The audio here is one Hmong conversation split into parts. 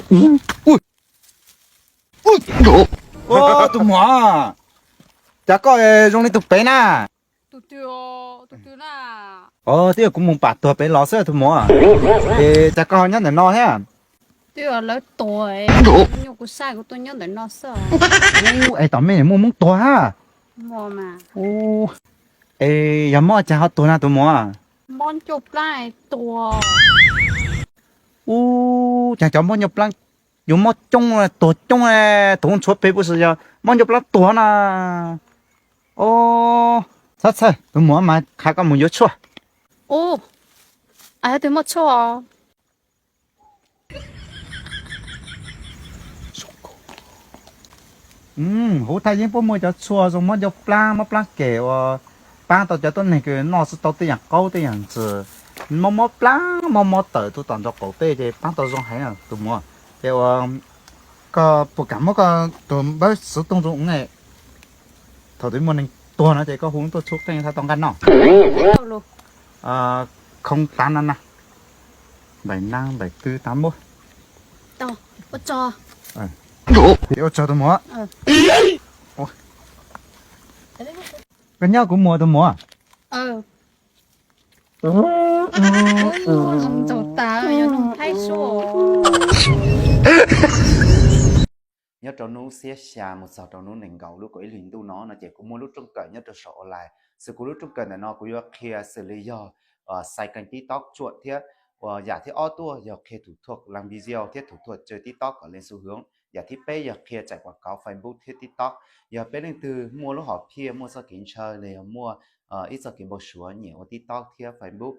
Tus muam, cas koj zoo li tus pem na? Twb yog kuv mus pam tuag pem los xwb tus muam. Es cas koj ho nyob ntawm no thiab? Twb yog lawv tuag, kuv sai kuv tuaj nyob ntawm no xwb. Es tom mej muaj Hmoob tuag hab? Es yog mob cas ho tuag na tus muam? Ub, cas cov mob ncauj plaab yuav mob coob tuag coob, tus tshuav pem puas yog mob ncauj plaab tuag na? Txhob txhawj, tus muam mas qha koj mus yuav tshuaj. Ub, twg muaj tshuaj? Huv thaj yeeb puab muaj cov tshuaj zoo mob ncauj plaab mob plaab kem uas paab tau cov tuab neeg kws noj tsi tau tej yaam qaub tej yaam ntxwm, mob mob plaab mob mob tawm tuaj tom nraub qaum tej ces paab tau zoo heev tus muam. Ces uas koj puas kam muab koj tus npawb xuv tooj zoo ua thaum twg muaj neeg tuag no ces koj hu tuaj txhub qeej tau nqaj noj. Khoo tav na na, npaim na npaim tw tav npua. Ua tsaug tus muam. Koj nyob kuv mus tus muam. Nyob rau hnub xiab xya mus txog rau hnub nees nkaum lub kaum ib hlis ntuj no no ces kuv muaj lub rooj kawm nyob rau saum online. Xws kuv lub rooj kawm ntawm no kuv yuav qhia xws li yog xais keej TikTok tsuam thiab. Uas yam thib ob tuaj yog qhia thaum thuaj laag video thiab thaum thuaj tsawg TikTok kom leej xu hwv. Yam thib peb yog qhia tsaim quam kauv Facebook thiab TikTok. Yog peb leej twg muaj lub hom phiaj muaj txoj kev ntshaw los yog muaj ib txoj kev npau suav nyiam ua TikTok thiab Facebook,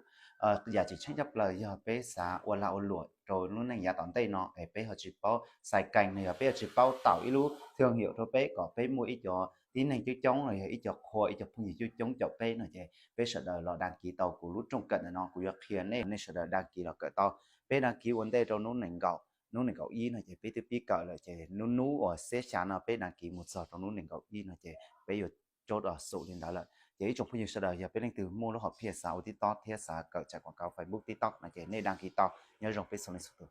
yam tseem tsheej caj plaws yog peb xav ua lag ua luam rau lub neej yav tom ntej no es peb ho tsis paub xais keej no yog peb ho tsis paub taum ib lub thwj yam rau peb kom peb muaj ib co tib neeg coob coob los yog ib co qhua ib co phooj ywg coob coob caum peb no ces peb sawv daws los đăng ký tau kuv lub rooj kawm ntawm no kuv yuav qhia nej, nej sawv daws đăng ký los kawm tau. Peb đăng ký ua ntej rau hnub nees nkaum, hnub nees nkaum ib no ces peb twb pib kawm lawm ces hnub hnub uas xiab xya no peb đăng ký mus txog rau hnub nees nkaum ib no ces peb yuav tso xum li ntawd lawm. Ces ib tsoom phooj ywg sawv daws yog peb leej twg muaj lub hom phiaj xav ua TikTok thiab xav kawm tsaim quam kauv Facebook TikTok no ces nej đăng ký tau. Nyob zoo peb txhua leej txhua tus.